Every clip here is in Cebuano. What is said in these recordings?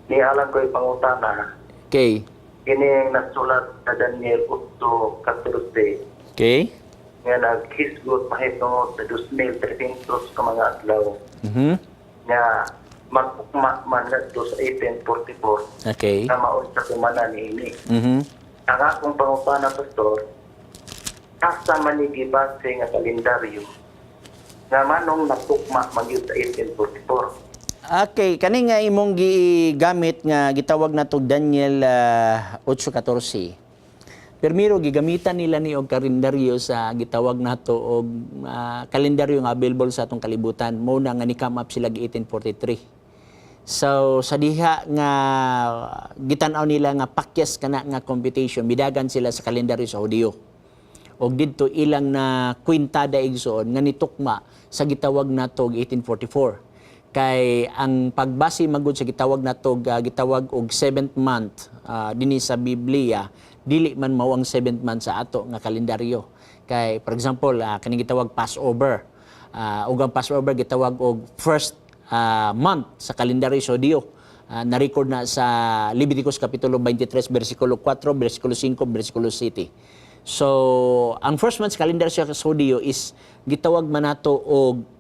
Ni alang ko ipangutana, kining nasulat sa Daniel 8:14 nga naghisgot mahitungod sa 2,300 ka mga adlaw nga magtukma man ngadto sa 1844 na maon sa kumana niini. Ang akong pangutana, Pastor, asa man ni gibase nga kalendaryo nga manong natukma man gyud sa 1844? Okay, kani nga imong gigamit nga gitawag nato Daniel 8:14. Primero, gigamitan nila ni og kalendaryo sa gitawag nato og kalendaryo nga available sa atong kalibutan. Mao na nga ni come up sila 1843. So sa diha nga gitan-aw nila nga pakyas kana nga computation, midagan sila sa kalendaryo sa Hudiyo. Og didto ilang na kwintada, igsoon, nga nitukma sa gitawag nato og 1844. Kay ang pagbase magud sa gitawag nato gitawag og seventh month dinhi sa Biblia, dili man mao ang seventh month sa ato nga kalendaryo. Kay for example, kaning gitawag Passover. Ug ang Passover gitawag og first month sa kalendaryo sa Hudiyo. Na-record na sa Leviticus Kapitulo 23, versikulo 4, versikulo 5, versikulo 7. So, ang first month sa calendar sa Hudiyo is gitawag man nato og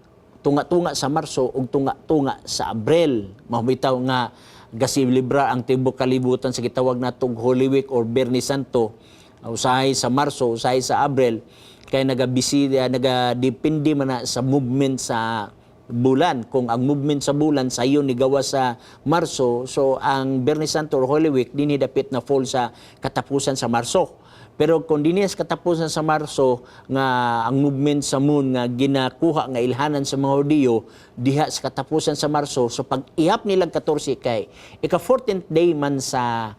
tunga-tunga sa Marso ug tunga-tunga sa Abril. Mao bitaw nga gasilibra ang tibuok kalibutan sa gitawag natong Holy Week or Biyernes Santo, usahay sa Marso, usahay sa Abril, kay nagabisi, nagadepende man na sa movement sa bulan. Kung ang movement sa bulan sayo ni gawa sa Marso, so ang Biyernes Santo or Holy Week dinhi dapit na fall sa katapusan sa Marso. Pero kung dinhi sa katapusan sa Marso nga ang movement sa moon nga ginakuha nga ilhanan sa mga Hudiyo diha sa katapusan sa Marso, so pag ihap nilang 14 kay ika 14th day man sa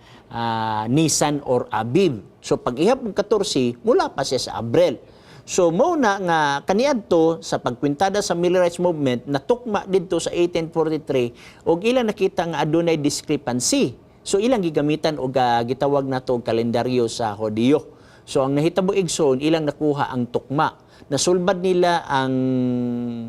Nisan or Abib. So pag ihap og 14, mula pa siya sa Abril. So mao na nga kaniadto sa pagkwintada sa Millerites movement, natukma didto sa 1843 og ilang nakita nga adunay discrepancy. So ilang gigamitan og gitawag nato og kalendaryo sa Hudiyo. So ang nahitabo, igsoon, ilang nakuha ang tukma. Nasulbad nila ang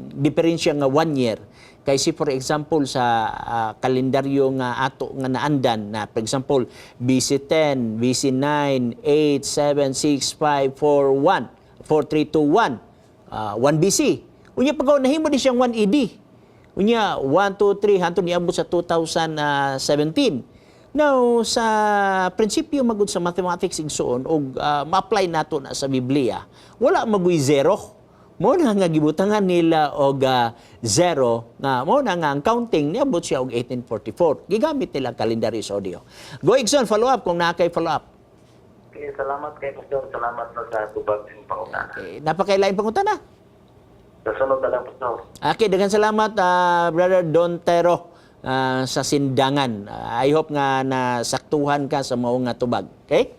diferensya nga one year. Kay si for example sa kalendaryo nga ato nga naandan na, for example, BC 10, BC 9, 8, 7, 6, 5, 4, 1, 4, 3, 2, 1, 1 BC. Unya pag nahimo di siyang 1 AD. Unya 1, 2, 3 hantod niabot sa 2017. Now, sa prinsipyo magud sa mathematics, igsoon, og ma-apply nato na sa Biblia, wala maguy zero. Mo na nga gibutangan nila og zero nga mo na nga ang counting niabot siya og 1844. Gigamit nila ang kalendaryo sa Hudiyo. Go, igsoon, follow up kung naa kay follow up. Okay, salamat kay Pastor. Salamat na sa tubag ng pangutana. Okay, napakailaing pangutana. Sa sunod na lang, Pastor. Okay, daghang salamat, Brother Don Tero sa Sindangan. I hope nga nasaktuhan ka sa mao nga tubag. Okay?